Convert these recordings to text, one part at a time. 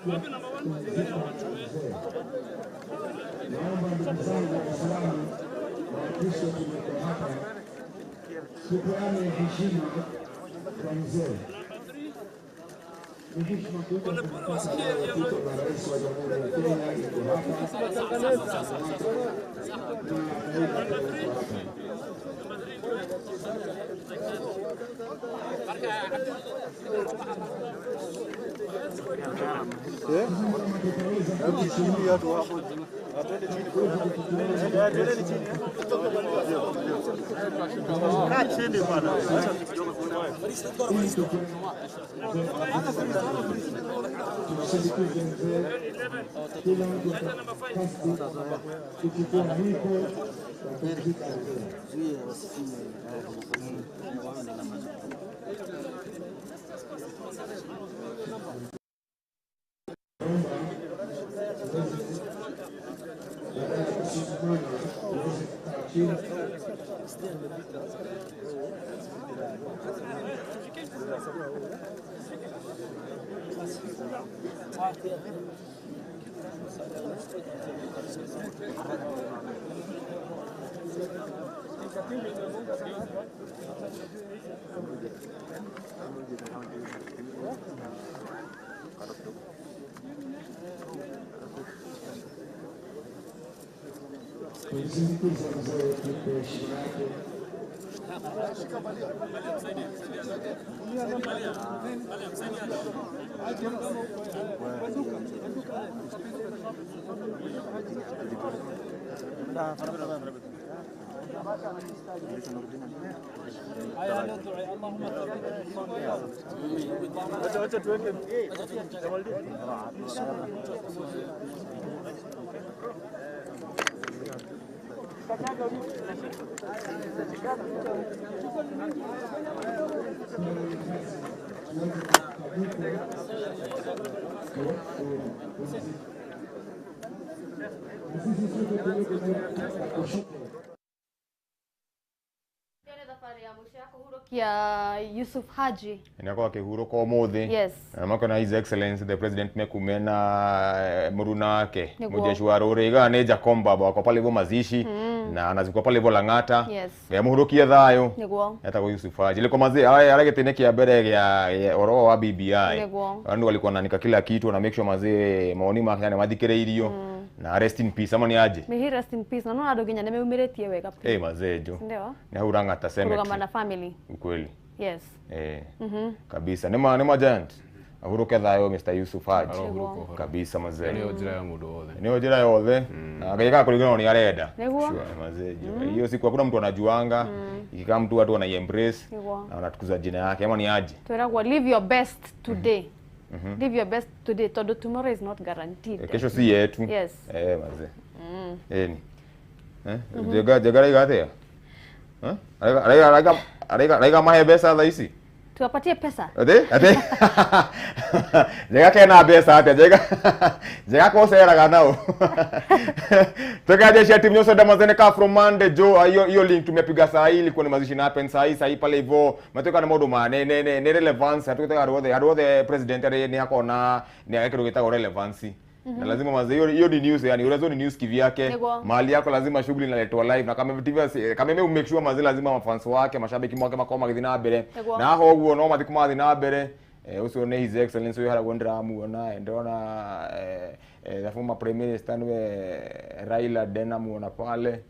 Kumzika mzee. Naomba ndugu zangu Waislamu na Wakristo tulioko hapa, shukrani ya heshima kwa mzee. Ni heshima kubwa kumpata mwenyekiti na rais wa Jamhuri ya Kenya yuko hapa na naibu wa rais yuko hapa. Tumsindikize mzee, kila mtu atakasi kuchukua mwiko wa kumzika mzee. Naomba tuweze baada ya kusimama tuweze kukaa chini. Tumsindikize mzee, tumpe heshima yake. Na sisi sote tuweke kushoto. Ya Yusuf Haji inakuwa akihuruka umuthi. Yes. Na makona His Excellency the President mekumena muruna wake Niguo. mujeshi wa ruriga ni Jacob wako pale hivyo mazishi na anazikwa pale hivyo Lang'ata. Yes. Yamuhurukie thayo. Niguo. Etagwo Yusuf Haji ilikuwa mazi aya aragitine kia mbere gĩa oro wa BBI. Niguo. Andu walikuwa wanaandika kila kitu na make sure mazi maoni make yani mathikĩrĩirio na rest in peace ama ni aje. May he rest in peace. Na nona andũ nginya nĩmeyumĩrĩtie wega. Eh mazee jo. Ndio. Ni hau Lang'ata Kũrũgama cemetery. na family. Ukweli. Yes. Eh. Kabisa. Nĩ ma giant. Ahuruke thayo Mr. Yusuf Haji. Niguo. Kabisa mazee. Nĩyo njĩra ya mũndũ wothe. Nĩyo njĩra yothe. Na akaika kulingana na arenda. Niguo. Sure, mazee jo. Hiyo siku hakuna mtu anajuanga. Ikikaa mtu watu wanai embrace Niguo. na wanatukuza jina yake ama ni aje. Twĩragwo live your best today. Live your best today tondũ tomorrow is not guaranteed. Eh, kesho si yetu. Yes. Eh mazee. Eh ni. Eh, jega jega raiga atia? Eh? Araiga araiga araiga araiga mahe mbeca thaa ici. Tuwapatie pesa. Ati? Ati? Njega kena mbeca atia njega njega kũceraga nao. Tukaje cia timu nyose Damazeneka from Monday Joe hiyo hiyo link tumepiga saa hii ilikuwa ni mazishi na happen saa hii saa hii pale hivyo matuka na maũndũ ma ne relevance hatutega andũ othe president arĩ nĩ akona nĩ agekĩrwo gĩtagwo relevancy. Na lazima maze hiyo hiyo ni news yani unazo ni news kivyake. Niguo. Mahali yako lazima shughuli inaletwa live na kama TV kama mimi make sure maze lazima mafans wake mashabiki wake makoma magĩthiĩ na mbere. Niguo. Na ho ũguo no mathiĩ kũmathiĩ na mbere. Ũcio nĩ His Excellency ũyũ harĩa ndĩramuona ndĩrona the former prime minister niwe Raila ndenamuona pale.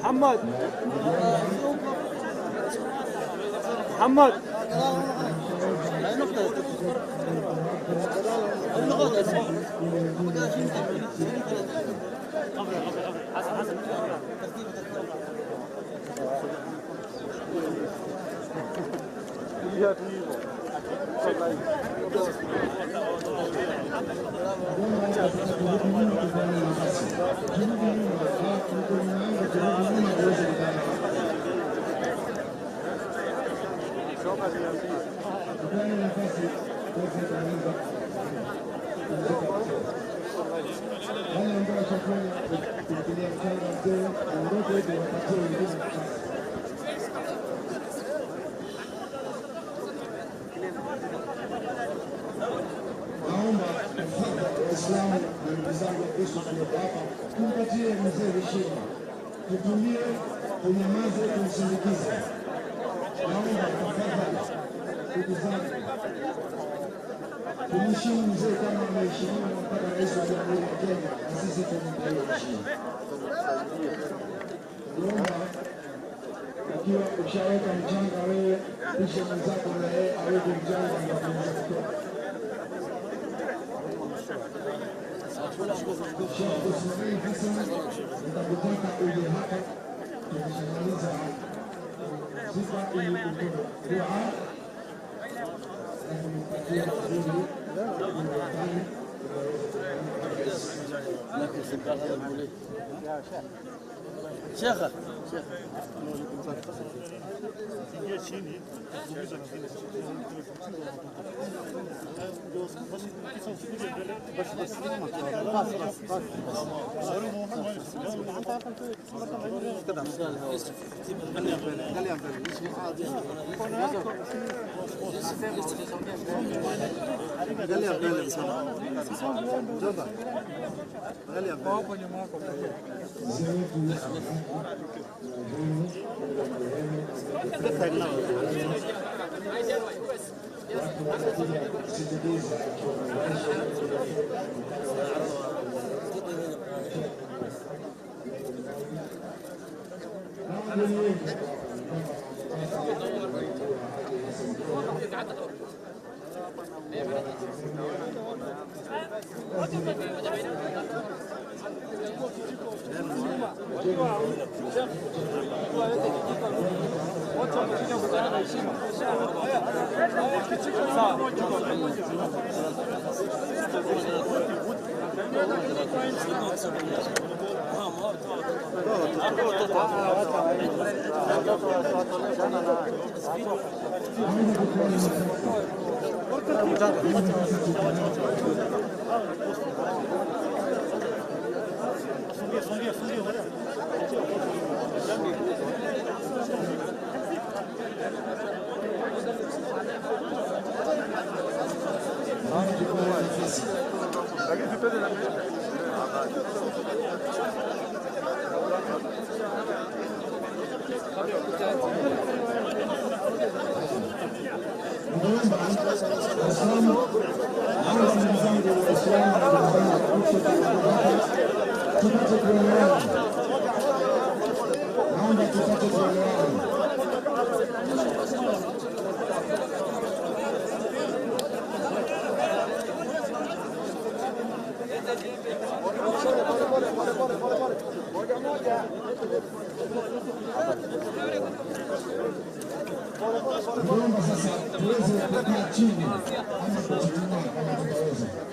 محمد محمد Naomba Waislamu na ndugu zangu wa Kristo tulioko hapa tumpatie mzee heshima, tutulie, tunyamaze, tumsindikize. Naomba tafadhali, ndugu zangu, tumheshimu mzee kama ameheshimiwa mpaka rais wa Jamhuri ya Kenya, na sisi tumpe heshima. Naomba ukiwa ushaweka mchanga wewe, kisha mwenzako na yeye aweke mchanga ndio kuweza kutoka. Sheikh Ismail Hassan, nitakutaka uje hapa tukishamaliza sifa ili utoe dua na kumpatia uzuri uwatani. Shekha, Naomba tupate kuelewana. Naomba sasa tuweze kukaa chini ama kuchuchumaa kama tutaweza.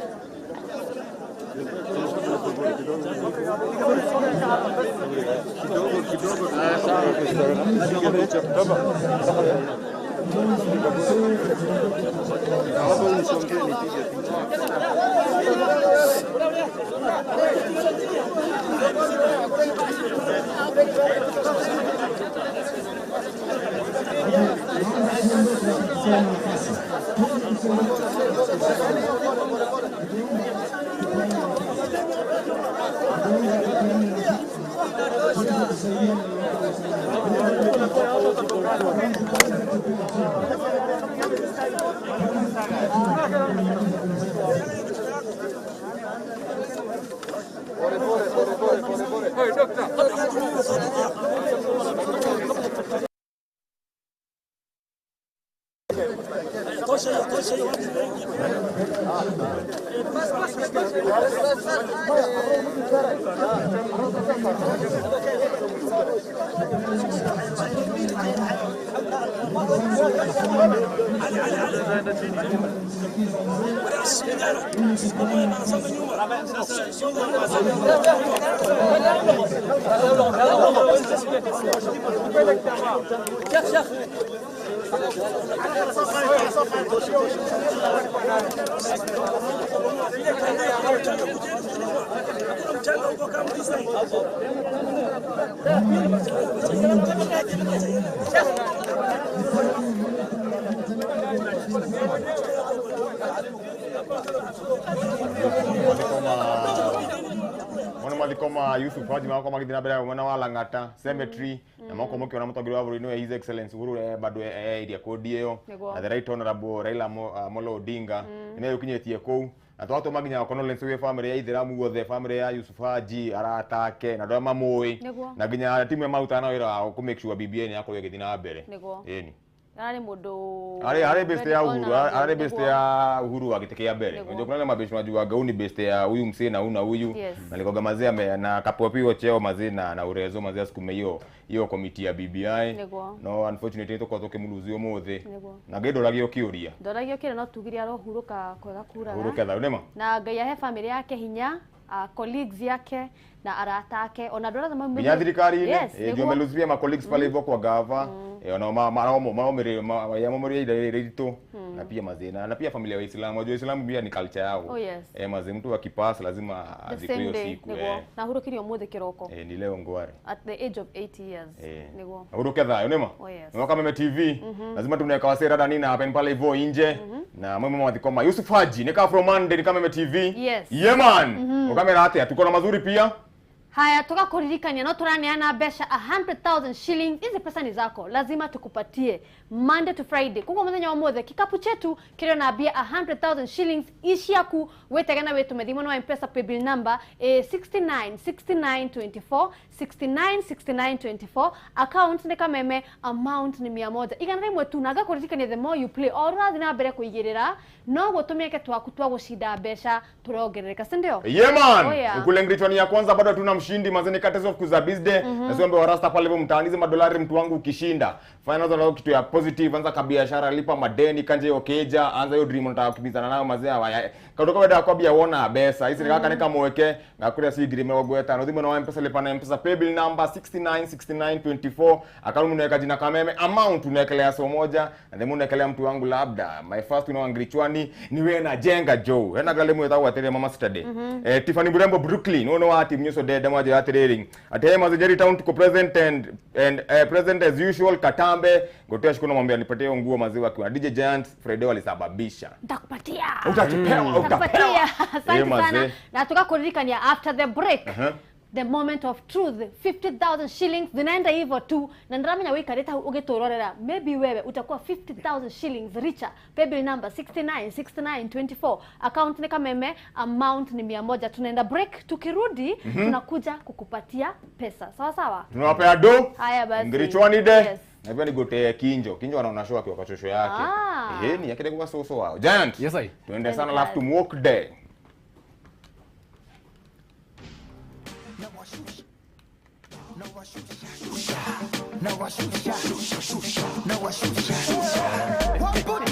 Mwana mathikoma Yusuf Haji mako magithii na mbere mwena wa Lang'ata Cemetery na mako mukiona mutongoria wa bũrũri nĩwe His Excellency Uhuru bado eiria kodi ĩyo na the right honorable Raila Amolo Odinga nĩmeyũkinyĩtie kũu na twatũma nginya condolence gwĩ family ya Ithĩramu guothe, family ya Yusuf Haji, arata ake na andũ arĩa mamũĩ na nginya timu ya marutaga na wĩra wa kũ make sure BBI nĩ yakorwo ĩgĩthiĩ na mbere. Ĩni ararĩ mũndũ arĩ best ya Uhuru, arĩ best ya Uhuru wa gĩtĩ kĩa mbere. Unajua kuna mabest unajua gauni best ya huyu msee na huyu na huyu na likoga mazee na kapewa pia cheo mazee na urezo mazee asikume hiyo hiyo committee ya BBI. No unfortunately tukorwo tukimuluzio mothe na ngai ndoragio kiuria ndoragio kiuria no tugire arohuruka kwega kuraga huruka thayo nĩma na Ngai ahe family yake hinya, colleagues yake na arata ake ona ndora thama nginya thirikari-inĩ ndio meluzia ma colleagues pale hivyo kwa gava ona maromo ritũ na pia mazee na pia familia ya Waislamu. Wajua Waislamu pia ni culture yao. Oh, yes. Mazee mtu akipasa lazima azikwe hiyo siku. Na hurukirio mothe kiroko. Ni leo ngware. At the age of 80 years. Niguo. Huruke thayo nĩma. Oh, yes. Na kama TV lazima tunaweka wasera dani na happen pale hivyo nje na mama mathikoma Yusuf Haji ni ka from Monday ni kama TV. Yes. Yeah man. Ukamera atia tuko na mazuri pia. Haya tukakuririkania no turaneana mbeca 100,000 shillings. Hizi pesa ni zako, lazima tukupatie Monday to Friday. Koguo muthenya wa mothe kikapu chetu kirio na mbia 100,000 shillings iciaku witegena witume thimu no M-Pesa paybill number 69 69 24 69 69 24, account ni Kameme, amount ni 100 igana rimwe tu. Na ngakuririkania the more you play o urathi na mbere kuigirira noguo tumieke twaku twa gucinda mbeca turongerereka, si ndio? Yeah man. Oh, yeah. Ukulengrichwa ya kwanza bado hatuna mshindi mazeni Curtis of Kuza Bizde. Na sio ambaye warasta pale mtaani madolari mtu wangu ukishinda. Fanya nazo kitu ya positive, anza kabiashara, lipa madeni, kanje hiyo keja, anza hiyo dream unataka kukimbizana nayo mazee haya. Kadoka weda kwa bia wona besa. Hizi ni kaka nika mweke na kuria si grime ogweta. Na dhimo na M-Pesa lipa na M-Pesa paybill number 69 69 24. Akarumu unaweka jina Kameme, amount unawekelea so moja, na dhimo unawekelea mtu wangu labda. My first unaangrichwani ni wewe na jenga Joe. Hena gale mwetha watere mama Saturday. Tiffany Burembo Brooklyn, uno wa team nyuso dede mwaje atiriri. Ate Mazejeri town tuko present and present as usual Katambe. Gotea shukuru namwambia nipatie nguo maziwa kwa DJ Giant Friday walisababisha. Nitakupatia. Utapewa, utapewa. Asante sana. Na tukakuririkania after the break. The moment of truth 50,000 shillings zinaenda hivyo tu na ndramenya wikareta ugiturorera maybe wewe utakuwa 50,000 shillings richer. Paybill number 69 69 24, account ni Kameme, amount ni 100. Tunaenda break, tukirudi tunakuja kukupatia pesa. Sawa sawa, tunawapea do. Haya basi, ngirichwani de. Yes. Na pia nigote kinjo kinjo anaona show akiwa kwa shosho yake. Ni yake kwa soso wao Giant. Yes I. Tuende sana love to walk day. No, I shoot, shoot, shoot, no, I shoot, shoot.